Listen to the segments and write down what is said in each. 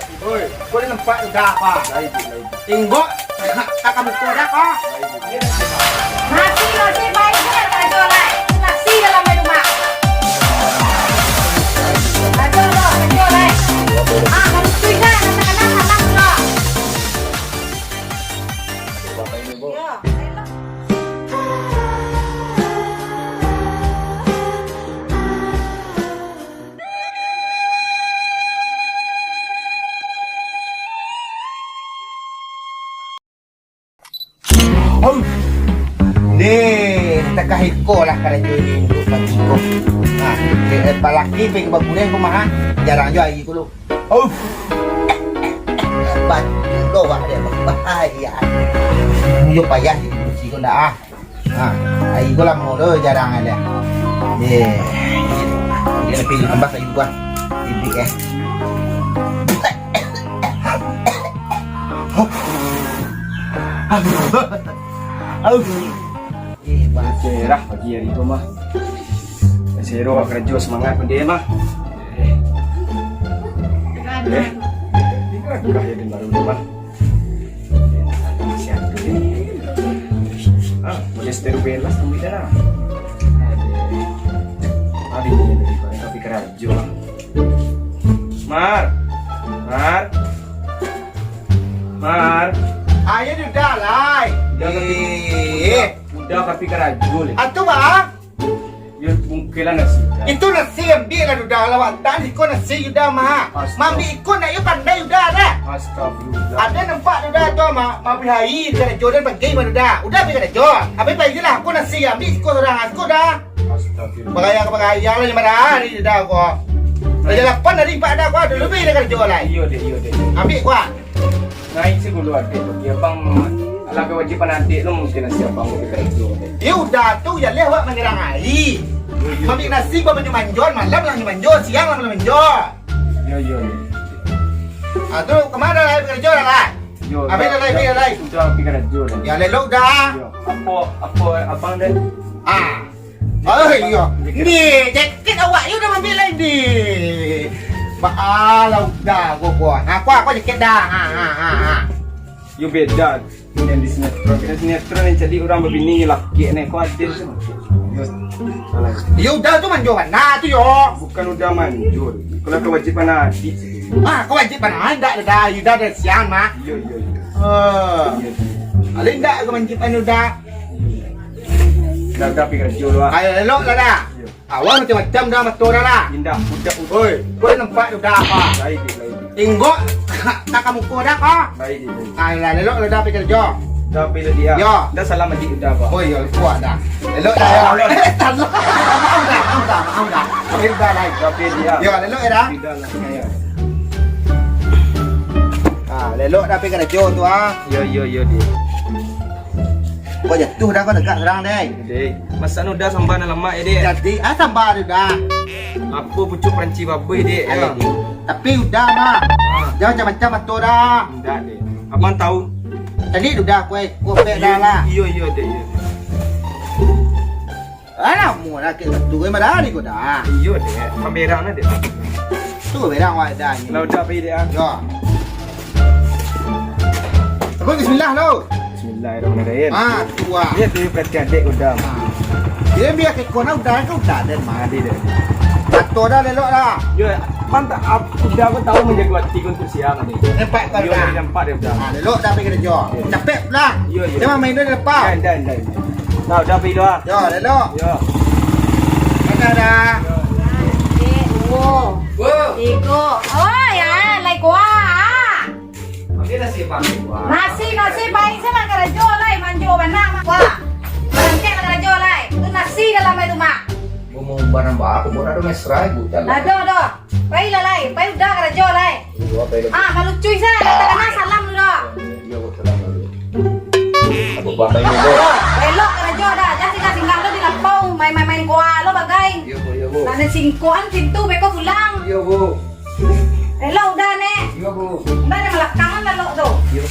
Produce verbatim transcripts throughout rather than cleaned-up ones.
Oi, kau di tempat tu dah apa? Inggok, tak kamu kau dah apa? Nasi, nasi, baik je karajo lai. Nasi dalam rumah. Karajo lo, karajo lai. Ah, kalau tu ingat, nak terkenal, salah pula. Ya, elok. Om. Deh, takah iko lah karajo ni untuk pagi ko. Nah, eh, eh, palaki peng bakureh ko mah, jarang jo air ko lo. Uff. Bantu doh wak dia bahaya. Yo payah di kunci ko ndak ah. Ha, air ko lamo tu jarang ada. Ye. Dia lebih tambah kayu gua. Bibik eh. Aduh. Aduh. Eh, bah. Cerah pagi hari tu mah. Sero karajo semangat pun dia mah. Eh. Eh. Tinggal ya di baru rumah. Ah, boleh seteru belas tunggu dah. Hari ini dari tapi karajo. Mar. Mar. Mar. Ayo duda lai. Udah tapi, eh, udah, udah tapi karajo le. Atu bah. Yo mungkin lah nasi. Itu nasi ambiak lah duda lawatan iko nasi duda mah. Astaga. Mambik iko nak yo pandai duda dah. Astagfirullah. Ada nampak duda tu mah, mabih hari karajo dan pagi mah duda. Udah pi karajo. Habis pagi lah aku nasi ambiak iko surang aku dah. Astagfirullah. Bagaya ka bagaya lah lima hari dah ko. Raja lapan hari empat dah ko, ado lebih dah karajo lai. Iyo deh, iyo deh. Ambiak ko. Naik si gulu adek bagi abang. Alah kewajiban adek lo mungkin nasi abang ko karajo deh. Yo udah tu, jaleh awak manyerang air. Iyo, iyo. Ambiak nasi ko manjo-manjo, malam lah manjo-manjo, siang lah manjo-manjo. Iyo, iyo, iyo. Ah tu, kama lai karajo lah? Iyo. Abih lah lai, abih lah lai. Udah abih karajo lah. Ya lelok dah. Iyo. Apo, apo abang deh? Ah. Oh iyo. Ni, jaket awak yo udah ambiak lai ni. Baa lah udah ko ko. Ha, ko, ko jaket dah. Ha, ha, ha, ha. Yo beda. Nan di sinetron, kena sinetron nan jadi urang babini laki ni, ko adil tu. Yo, salah. Yo udah tu manjo bana tu yo. Bukan udah manjo. Kalau kewajiban adik. Ah, kewajiban adik dah, dah, dah siang mah. Iyo, iyo, iyo. Eh. Iyo. Alin dah kewajiban udah. Dah, dah, pi karajo lu, ah. Ayo, elok lah dah. Iyo. Awak macam-macam dah mato dah lah. Indak, budak, budak. Oi, kau nampak tu dah apa? Lain, lain. Inggok, tak kamu kau dah apa? Lain, lain. Ah, lah, elok lah dah pi karajo. Dah pi lah dia. Yo. Dah salam adik udah apa? Oh, iyo, kuat dah. Elok dah, yo. Salam. Eh, salam. Maaf dah, maaf dah, maaf dah. Dah pi lah. Dah pi dia. Yo, elok ya dah. Dah lah. Yo, yo. Ah, elok dah pi karajo tu ah. Yo, yo, yo, dia. Kau jatuah dah kau tegak sekarang, deh. Dek, masak nu dah sambal nan lamak ya, Dek? Jadi, ah, sambal tu dah. Apo pucuk paranci babai, Dek? Ayo, ya. Dek. Tapi udah, mah. Ah. Jangan macam-macam atur dah. Indak, Dek. Abang tahu. Tadi tu dah, kue, kue pek dah lah. Iyo, iyo, Dek, iyo. Alah, mau lah, kek satu, kue marah ni kau dah. Iyo, Dek. Pameran lah, Dek. Tu berang awak dah ni. Lah udah pi, Dek, ah. Yo. Apa bismillah lo? Bismillahirrahmanirrahim. Ah, tu ah. Dia tu perhatian dek udah. Ah. Dia biar ke kona udah ke udah dan mah. Mandi dek. Atau dah lelok dah. Yo, mantap. Ap-, udah aku tahu menjaga hati untuk siang ni. Nampak kau dah. Nampak dia udah. Ah, lelok dah pergi kerja. Yo. Capek pulang. Yo, yo. Dia mah main dia lepas. Dan, dan, dan. Nah, udah pergi dah. Yo, lelok. Yo. Mana dah? Dua. Tiga. Oh, ya, lai kuah. Nasi, nasi, baik sajo lah karajo lai, manjo bana, Mak. Wah, barangkek lah karajo lai. Tu nasi dalam itu, Mak. Ngomong barang ba, aku pun ado mesra, ibu, jalan. Ado, ado. Pai lah lai, pai udah karajo lai. Iya, pai lah. Ah, malucuih sajo, tak kenal salam dulu dah. Iya, Bu, salam dulu. Apa bang tanya, Bu? Elok karajo dah, jangan singgah-singgah lo di lapau, main-main, main goa lo bagai. Iya, Bu, iya, Bu. Nak singkoan pintu, beko pulang. Iya, Bu. Elok udah, Nek. Iyo, Bu. Udah, ada belakangan lah, Lok, tu. Iyo.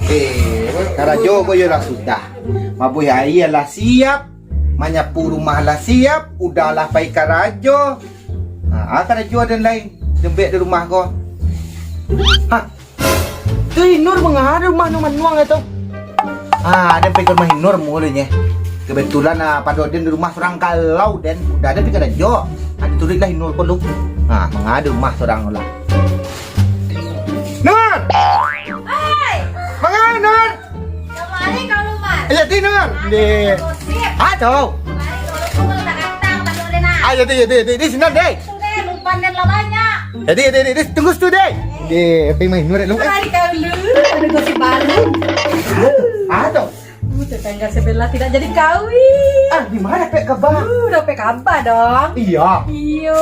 Eh, karajo ko yo lah sudah. Mabuih aia lah siap. Manyapu rumah lah siap, udah lah pai karajo. Ha, karajo aden lai, lembek di rumah ko. Ha, tu Inur mangado rumah nu manuang tu. Ha, aden pai ka rumah Inur mulonyo. Kebetulan, ah, pado den di rumah surang kalau den, udah den pai karajo. Ha, dituruiklah Inur ko lu. Ha, mangado rumah surang lah. Nur! Hai! Mangado Nur! Kamari kau lumah. Ayo, ti, Nur. Di. Gosip. Ah, tu. Kamari gosip, kalau tak datang, tak boleh nak. Ayo, ti, ti, ti, di sini, deh. Itu deh, lupa dan lah banyak. Jadi, di, di, di, tunggu situ, deh. Di, pai main Nur, lu. Kamari kau lu, ada gosip baru. Ah, tu. Uh, tetangga sebelah tidak jadi kawin. Ah, di mana dapek kabar? Uh, dapek kabar dong. Iya. Iyo,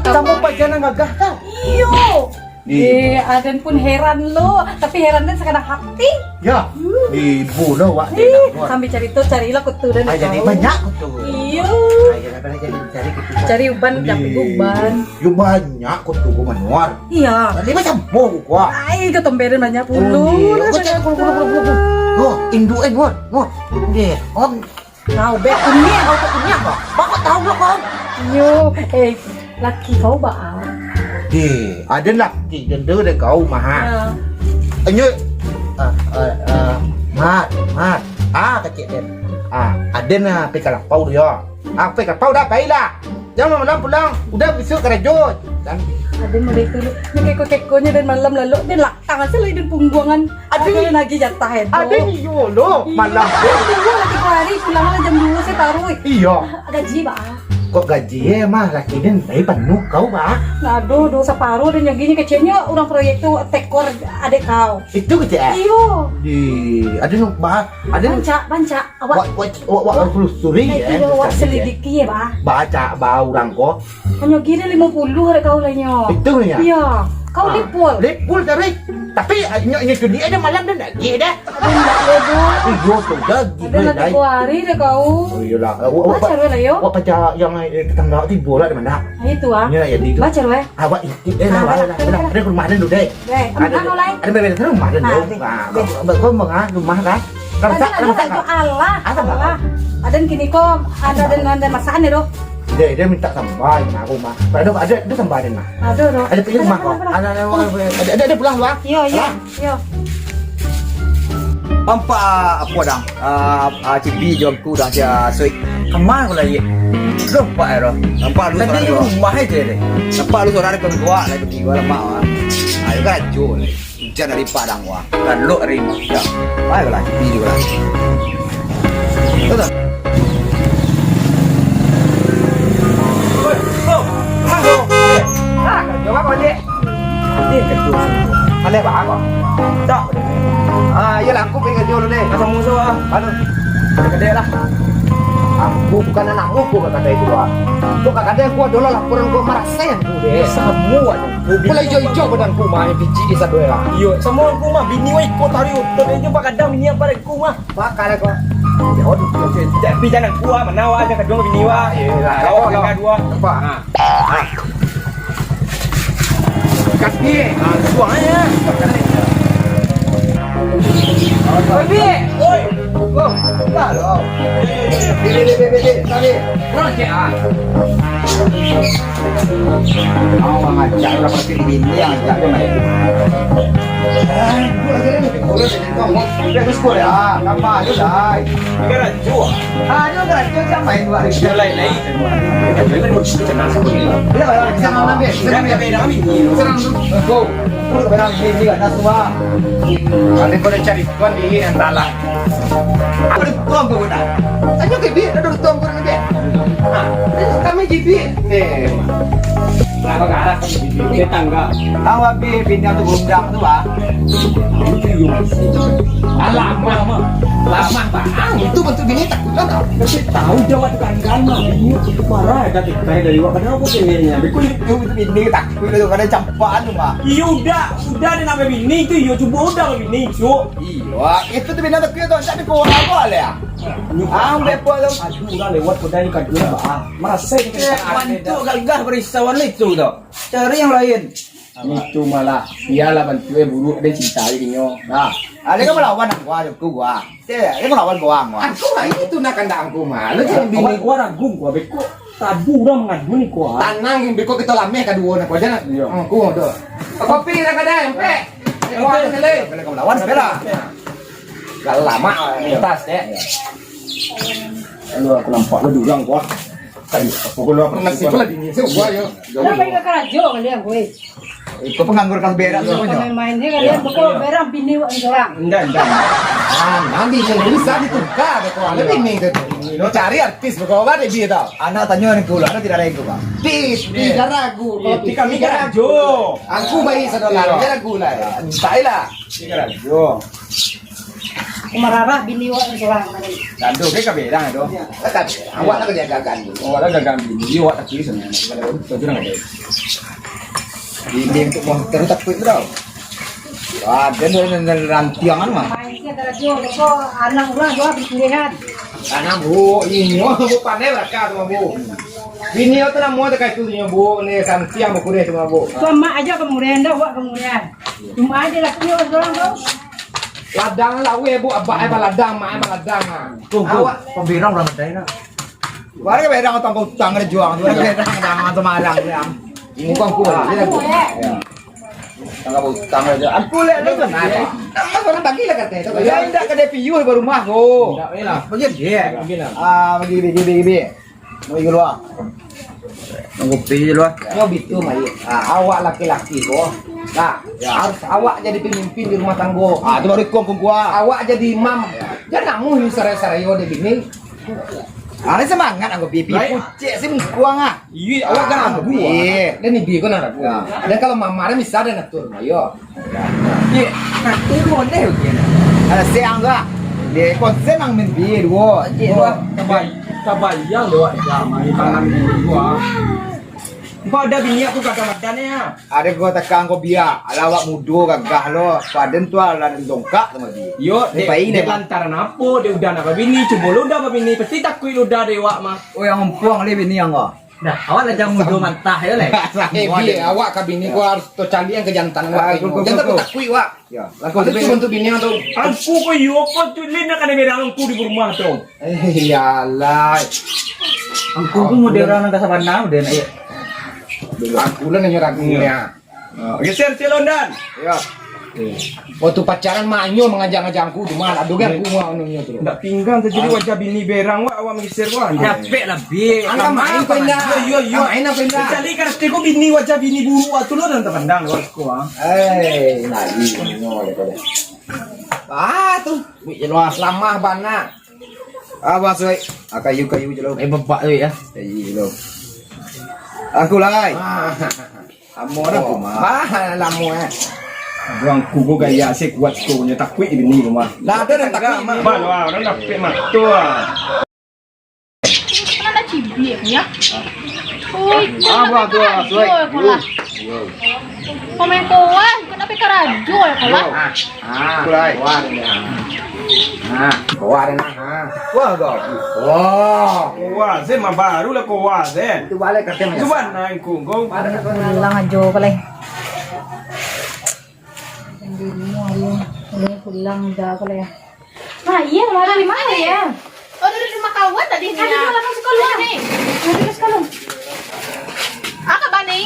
kamu kabar. Pajangan gagah kau. Iyo. Di. Eh, aden pun heran lo, tapi heran den sakadar hati. Ya. Uh. Di bunuh wak. Eh, sambil carito, carilah kutu dan. Ah, jadi kau. Banyak kutu. Iyo. Ah, ya, apa lagi cari kutu? Cari uban, di. Tapi uban. Yo banyak kutu ko manuar. Iya. Tadi macam boh ko. Ai, ka tomberin banyak pulo. Oh, iya. Lah, kau cari kutu, kutu, kutu, kutu. Oh, induk, eh, Nur, Nur. Dia, om. Kau, bek, kunyah, kau tak kunyah, kau. Kau tahu lah, kau. Yo, eh, laki kau, Bang. Di, aden laki, jendela dek kau, mah. Ya. Anyo, ah, ah, ah, Mat, Mat. Ah, kecek den. Ah, aden, ah, pai ka lapau dia. Ah, pai ka lapau dah, pailah. Jangan malam pulang. Udah besok karajo. Kan? Aden mulai tulu. Ni keko-kekonyo den malam lalu, den lah. Tangan selalu den pungguangan. Aduh. Aden lagi jatah itu. Aden iyo lo, malam tu. Iyo, lagi dua hari pulang lah jam dua saya taruh. Iya. Gaji, Bang. Kok gaji, eh, mah, laki den, tapi penuh kau, Bang. Nah, aduh, dosa paruh dan yang gini kecilnya orang proyek tu tekor adek kau. Itu kecil, eh? Iyo. Di, aden, Bang, aden. Bancak, bancak. Awak, wak, wak, wak, wak harus telusuri, eh, iyo, wak selidiki, ya, Bang. Baca, Bang, orang ko. Hanyo gini lima puluh ada kau lah nyo. Itu ya? Iya. Kau lipul. Lipul tadi. Tapi, ah, nyo, nyo tu dia ada malam dan lagi dah. Ada nak lebo. Iyo tu, dah. Ada gila, nanti dua hari dah kau. Oh, iyalah. Wak, wak, baca dulu lah, yo. Wak baca yang, eh, tetangga tu bola di mana? Ah, itu, ah. Iya, ya, di itu. Baca dulu, eh. Awak itu, eh, lah, lah, lah, lah. Ada rumah ada dulu, deh. Deh, ada, ada, ada rumah ada dulu. Ah, deh. Kau, kau, kau rumah kan? Kalau tak, kalau tak, alah, alah. Ada kini kau, ada, ada, ada masakan ya, doh. Dia, dia minta tambah, nah, aku mah. Ada, ada, ada tambah ada, nah. Aduh, aduh. Ada pilih rumah kau. Ada, ada, ada, ada, ada pulang, Bang. Iya, iya, iya. Nampak apa, dang? Ah, ah, Cibi jo angku dang sia Soik. Kama kau lai? Nampak ya, doh. Nampak lu tadi seorang di rumah aja deh. Nampak lu seorang di keluar lah, pergi gua lemak, Bang. Ayo karajo lah. Hujan dari Padang, wah. Galok hari ini. Ya. Baiklah, ini juga lah. Betul. Oi, oh, ah, oh, eh. Ah, kau jawab apa, Cik? Ini ketua. Aneh banget kok. Tak. Ah, iyalah, aku pengen jual dulu deh. Asal musuh, ah. Aduh. Gede lah. Aku bukan anakmu, aku kata itu, ah. Kok kata aku adalah laporan kau marah saya, aku deh. Sama aja. Mulai ijo-ijo badan ku mah, yang picik di satu era. Iyo, samo aku mah, bini wa iko tari otot aja, pak kadang bini apa ku mah. Bakal aku. Jauh tu. Tapi jangan kuat, mana wa aja kadang bini wa. Iyalah, kau, kau. Kadang dua. Nampak? Ha. Ha. Kaki. Ha, suang aja. Oi, Bi. Oi. Oh, lah, lo. Bi, bi, bi, bi, bi, bi. Tadi. Kurang cek, ah. Awak mangajak urang pasti bini yang ajak tu main. Eh, gua lagi ni, gua lagi ni, gua mau, gua lagi sekolah, ah, tambah je, Dai. Tiga ratus, ah. Ah, dia tiga ratus, siapa yang dua ratus? Dia lain, lain. Dia lain, lain. Dia lain, lain. Dia lain, lain. Dia lain, lain. Go. Gua nak bayar ni, ni, kat Nasrullah. Nanti kau dah cari tuan di yang salah. Ada tuan pun dah. Tanya ke dia, ada tuan pun dia. Ha, kami J B. Eh. Kenapa galak sama J B? Tetangga. Tahu habis bini tu gondang tu, ah. Alah, mah, mah. Lama, Bang. Itu bentuk bini takut kan, tak? Tapi tahu jawab tetangga, mah. Bini marah, ada tikai dari awak. Kenapa sih ini? Bikul itu bini takut, itu kadang campak tu, mah. Iya, udah. Udah, dia nak bini tu, iyo, cubo udah bini, cuk. Iyo, ah, itu tu bini takut tu, tak dipukul apa lah, ya? Ah, ambil apa tu? Aduh, urang lewat, udah ni kadun, bah. Marasai kita. Eh, bantuk gagah barisauan itu tu. Cari yang lain. Itu malah, biarlah bantuk, eh, buruk, dia cinta je inyo. Nah. Ada kan melawan aku, ada aku gua. Saya, dia melawan gua, gua. Aku lah itu nak kandak aku mah. Lu jangan bini. Awak gua ragu gua, beko tabu urang mangadu ni gua. Tanang, beko kita lameh kaduo nak gua aja nak. Iya. Aku tu. Kopi dah kada, empek. Eh, gua ada sini. Kalau kamu lawan, bela. Kalau lama, tas, ya. Aduh, aku nampak lu di urang gua. Tadi, apa gua lu apa? Nasi pun lah dingin, sih, gua, yo. Lah, pai ka karajo kalian, weh. Itu penganggur kas berak tu, Iyo, nyo. Main-main se kalian, Iyo. Beko berak bini awak sorang. Indak, indak. Ah, nanti se bisa ditukar, beko ada bini tu. Lo cari artis, beko awak ada dia tau. Anak tanyo ni pula, ada tidak ada itu, Bang? Tis, Iyo. Tidak ragu. Kalau Iyo, tis, kami tidak ragu. Karajo. Aku baik saudara, Iyo. Tidak ragu lah. Entah lah. Tidak ragu. Mararah bini awak sorang tadi. Gaduh, dia kabedang tu. Awak lah kerja gagal. Awak lah gagal bini, awak tak tulis sana. Kalau tu, tu nak ada. Bini untuk motor tak kuat tau. Ada ni, ni, ni, rantiangan mah. Main ke radio, besok anak urang jua berpilihan. Tanam, Bu. Inyo, Bu, pandai belaka tu, Bu. Bini awak tu namo tak kaitu inyo, Bu. Ni santiang bakureh tu, Bu. Tu amak aja kemurian dah, awak kemurian. Cuma aja lah punya orang tu. Ladang lah, weh, Bu, abak ai baladang, mak ai baladang, ah. Tu, tu. Awak pembirang urang badai nak. Wah, ada bedang utang kau utang ada juang tu. Ada bedang utang semarang tu yang. Ini kau aku, ah, dia aku. Ya. Utang kau utang ada. Aku lek lu kan. Nama orang bagi lah kata itu. Ya, indak ka dia piuh baru rumah ko. Indak, weh lah. Bagi dia. Bagi lah. Ah, bagi, bagi, bagi, bagi. Mau ikut luar. Nunggu pi je luar. Yo bitu mai. Ah, awak laki-laki ko. Nah, harus awak jadi pemimpin di rumah tanggo. Ah, tu baru ikon kungkua. Awak jadi imam. Jan nak muhi sarai-sarai yo dek bini. Ada semangat anggo pi. Baik. Pucek si mungkuang ah. Iyo, awak kan anggo pi. Dan ibi ko nak ragu. Ya. Dan kalau mamar bisa ada natur, yo. Ye, kaki model dia. Ada seang tu ah. Dia konsen nang main bia duo. Cik tu ah. Tabayang, tabayang tu awak dah main tangan ni duo ah. Kau ada bini aku kagak madan ni ah. Ada gua takang kau bia. Alah awak mudo gagah lo. Padan tu alah dongkak sama dia. Yo, dia dek, pai dek deh, Bang. Lantaran apo dia udah nak babini, cubo lo udah babini, pasti takuik lo udah dek awak mah. Oh, yang ompuang le bini yang kau. Dah, awak lah jangan mudo mantah yo leh. Sahibi, awak ka bini ko harus tocaliang ka jantan awak. Ah, ko, ko, ko, ko. Jangan takuik-takuik awak. Ya, laku. Ada tu bantu bini tu. Angku ko iyo ko tu, lin nak kena berang angku di rumah tu. Eh, iyalah. Angku ko model urang nan ka sabana, model nak. Angku lah nanyo ragu. Iya. Ah, geser si Londan. Ya. Waktu pacaran, maknyo mangajak-ngajak angku, cuma ado gak angku mah anunyo tu. Ndak pinggang tajadi wajah bini berang, wak, awak manggeser, wak. Capek lah, Bik. Angka main apa indak? Yo, yo, yo. Main apa indak? Cari karate ko bini, wajah bini buruk, wak, tu lo nan tapandang, wak, ko, ah. Eh, lagi, nyo, ya, boleh. Ah, tu. Wih, jelas lamah bana. Ah, Bang Suai. Ah, kayu, kayu je lo. Eh, bebak tu, ya. Kayu je lo. Aku lah, ai. Ah. Lamo dah, oh, mah. Bah, lamo, eh. Urang kubu gaya se kuat ko nyo takuik bini ko mah. Lah, ada dah takuik. Bah, lah, urang dapek mato ah. Kan ada cibik ya. Oi, ah, bah, tu ah, suai. Pemain koan, kau nak pergi karajo ya, kau lah. Ah, koa ni. Ah, koa ni, ah. Wah, dah. Wah. Koa, se mah baru lah koa, se. Itu balik katanya. Itu mana angku kau? Pulang aja, kau lah. Pulang dah, kau lah. Nah, iya, malam di mana ya? Oh, dari rumah kawan tadi ni. Tadi ya? Malam sekolah. Ni. Tadi ke sekolah. Apa, Bani?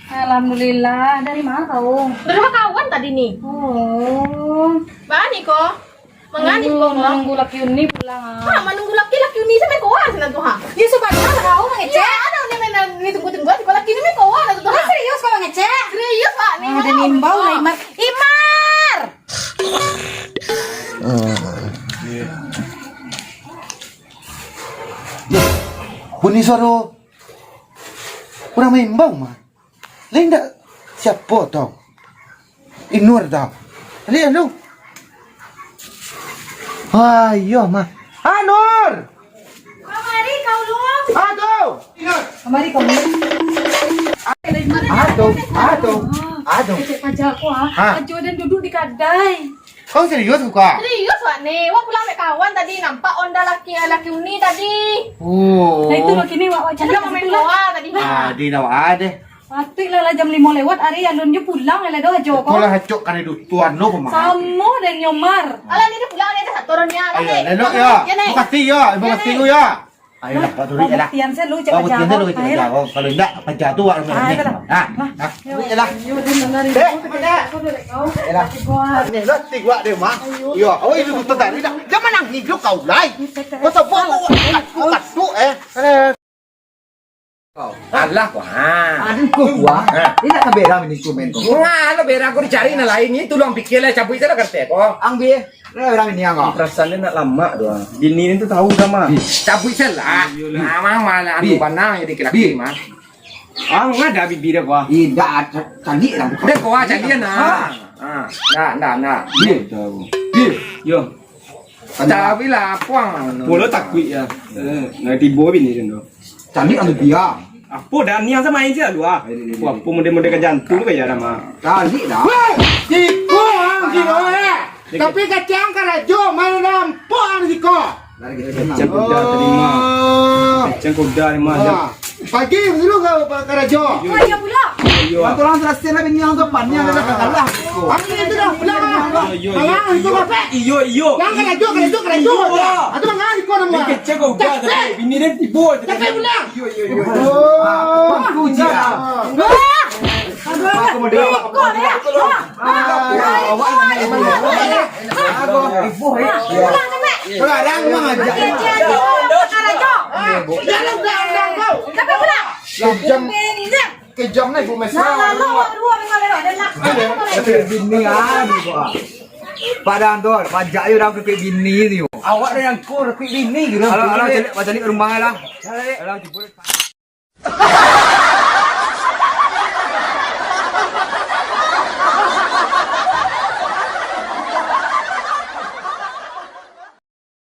Alhamdulillah, dari mana kau? Dari rumah kawan tadi ni. Oh. Bani ko. Mangani ko, Bang? Menunggu laki Uni pulang, ah. Ha, menunggu laki, laki Uni sampai keluar sana tu, ha. Ya, sebentar, kau mengecek. Ya, ada ni main, ni tunggu-tunggu, laki Uni main keluar tu, ha. Serius kau mengecek? Serius, Pak. Ni, ah, ada nimbau lah, Imar. Imar! Bunyi suara orang main bau mah. Lain dak siapo tau? Inur tau. Lihat tu. Wah, iyo mah. Ah, Nur. Kamari kau lu. Ah, tu. Kamari kau lu. Ah, tu. Ah, tu. Ah, tu. Kecek paja aku, ah. Ha. Ajo dan duduk di kadai. Kau serius, Kuka? Serius, Wak, ni. Wak pulang dek kawan tadi, nampak onda laki, laki Uni tadi. Oh. Nah, itu laki ni, Wak, Wak cari. Dia main bola tadi. Ah, di nawak ada. Patuik lah, lah jam limo lewat, ari alun jo pulang lah doh ajo ko. Itulah acok kari dutuan lo, Komar. Samo den Nyomar. Alah, ni dia pulang, ni ada satu orang ni, alah, Ayo, eh. Lelok Satu ya. Orang, ya, ni. Makasih ya, terima Ya, kasih ni. Lu ya. Ayo lah, Pak Turi, Oh, ya lah. Buktian saya lu cek Oh, buktian kerja saya lu kau. Cek Ayo kerja lah. Kau. Kalau enggak, kerja tu awak Ah, ni. Itu lah. Nah, Lah. nah. Yo, Yalah. Yo, dia mana ni? Eh, mana? Yalah. Ni lah, tiga dia mah. Yo, awak itu betul tadi dah. Jangan nangis dulu kau, Lai. Kau tak bawa, bukan tu, eh. Alah, wah. Aduh, kau kuah. Ha. Ini nak bera ini instrumen kau. Wah, lo bera aku dicari nak lain ni, tolong pikir lah, cabut saja lah kertas kau. Ang bi, nak bera ini ang kau. Perasaan dia nak lama tu, ah. Bini ni tu tahu dah, mah. Bi. Cabut saja lah. Iyalah. Nah, mah malah Bi. Anu panang jadi laki-laki, Bi. Mah. Ah, nggak ada bibi dah, kuah. Ih, dah, ca-, cari lah. Dah, kuah, cari lah, nah. Ha. Ha, dah, dah, dah. Bi. Tahu. Bi. Yo. Tapi lah, apo ang? Pulo takuik ya. Eh, nak tibo bini tu. Cari ang dia. Apo dah ni ang sama aja lu ah. Ayo, ayo, ayo. Apo model-model ka jantung ka ya nama. Cari dah. Weh, siko ang siko eh. Tapi kacang karajo, main nampak ang siko. Kecek kuda terima. Oh. Kecek kuda terima. Ah. Pagi dulu ka karajo. Karajo pulo. Iyo. Bantu orang selesai lah, bini orang tu pan, ni ada kalah. Aku itu dah pulang lah. Iyo, iyo, Malang itu iyo. Apa? Iyo, iyo. Yang karajo, karajo, karajo. Iyo. Atau mangan iko nama. Ni kecek kuda tapi bini dia tibo. Tapi pulang. Iyo, iyo, iyo. Oh. Aku je. Wah. Aku mau dia. Iko dia. Wah. Awak ni memang. Pulang sampai. Larang mah aja. Karajo. Jangan pulang. Sampai pulang. Kejam. Kejam ni, Bu Mesra. Nah, lalu awak dua memang lewat. Ada nak. Bini ah, ni, Pak. Padahal tu, pajak je dah kepik bini ni. Awak dah yang kau kepik bini gitu. Alah, alah, cari, cari rumah lah. Alah, jemput.